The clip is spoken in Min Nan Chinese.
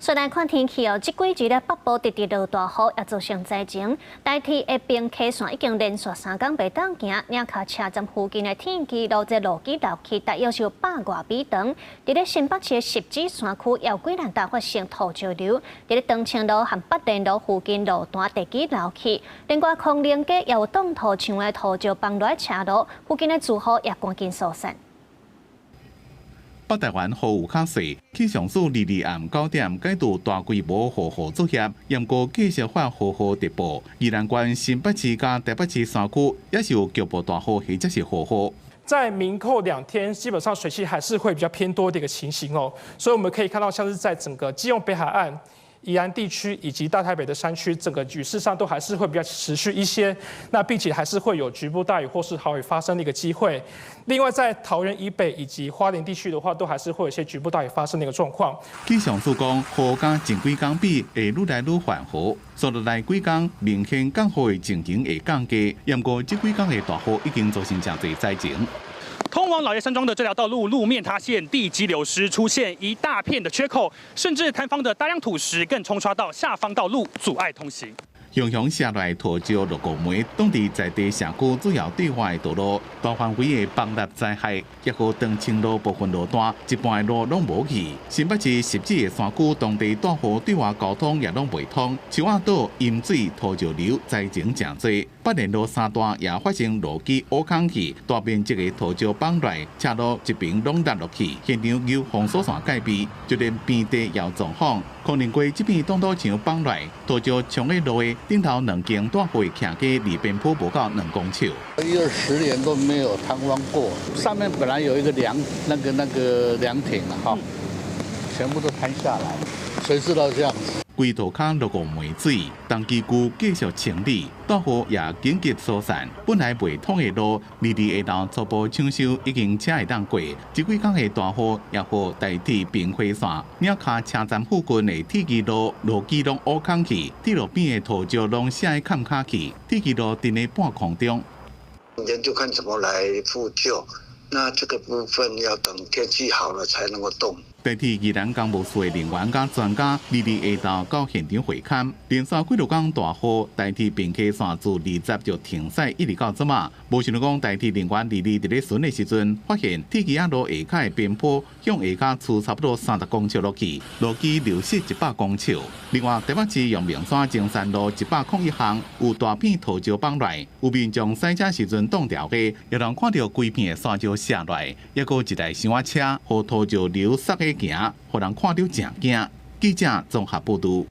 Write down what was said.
再來看天氣哦，這幾日咧北部直直落大雨，也造成災情。台鐵的平溪線已經連續3工袂當行，嶺跤車站附近的鐵枝路這路基落去，大約是有100外米長。佇咧新北市的汐止山區，也有幾若搭發生土石流。佇咧長青路和北連路附近路段地基落去，另外空靈街也有擋土牆的土石崩落車路，附近的住戶也趕緊疏散。北台灣雨有較細，氣象署22暗9點解除大規模雨後作業，毋過繼續發雨後特報。宜蘭縣新北市佮台北市山區也是有局部大雨或者是雨雨。在明後兩天，基本上水汽還是會比較偏多的一個情形哦，所以我們可以看到，像是在整個基隆北海岸、宜蘭地區以及大台北的山區，整個雨勢上都還是會比較持續一些。那並且還是會有局部大雨或是豪雨發生的一個機會。另外，在桃園以北以及花蓮地區的話，都還是會有一些局部大雨發生的一個狀況。氣象署講，雨佮前幾工比會愈來愈緩和，紲落來幾工明顯降雨的情形會降低。毋過這幾工的大雨已經造成誠濟災情。通往老爺山莊的這條道路路面塌陷，地基流失，出現一大片的缺口，甚至坍方的大量土石更沖刷到下方道路，阻礙通行。雄雄瀉落來土石落五枚，當地在地社區主要對外的道路，大範圍的崩塌災害，抑閣長青路部分路段一半的路攏無去。新北市汐止的山區當地大雨對外交通也攏袂通，樹仔倒淹水土石流災情誠濟。北連路三段也發生路基挖空去，大面積的土石崩落，車路一邊攏塌落去，現場有封鎖線戒備，就連邊地也有狀況。可能過這片擋土牆崩落，土石衝在路的頂頭兩間大戶徛家離邊坡無夠2公尺。一二十年都沒有坍方過，上面本來有一個涼，那個涼亭啊，哈，全部都坍下來，誰知道這樣子？規塗跤落五枚水，當機具繼續清理，大雨也緊急疏散。本來袂通的路，22下晝初步搶修已經車會當過。這幾工的大雨也予台鐵平溪線、嶺跤車站附近的鐵枝路路基攏挖空去，鐵路邊的土石攏卸崁跤去，鐵枝路停佇半空中。研究看怎麼來復舊，那這個部分要等天氣好了才能夠動。台鐵宜蘭工務處的人員佮專家，22下晝到現場會勘，連續幾落工大雨，台鐵平溪線自20就停駛，一直到這馬。無想到講台鐵人員22佇咧巡的時陣，發現鐵枝仔路下跤的邊坡向下跤出差不多30公尺落去，路基流失100公尺。另外，台北市陽明山中山路101巷有大片土石崩落，有民眾駛車時陣擋牢的，予人看著規片的沙石瀉落來，抑閣一台小車予土石流塞咧行，予人看著誠驚。記者綜合報導。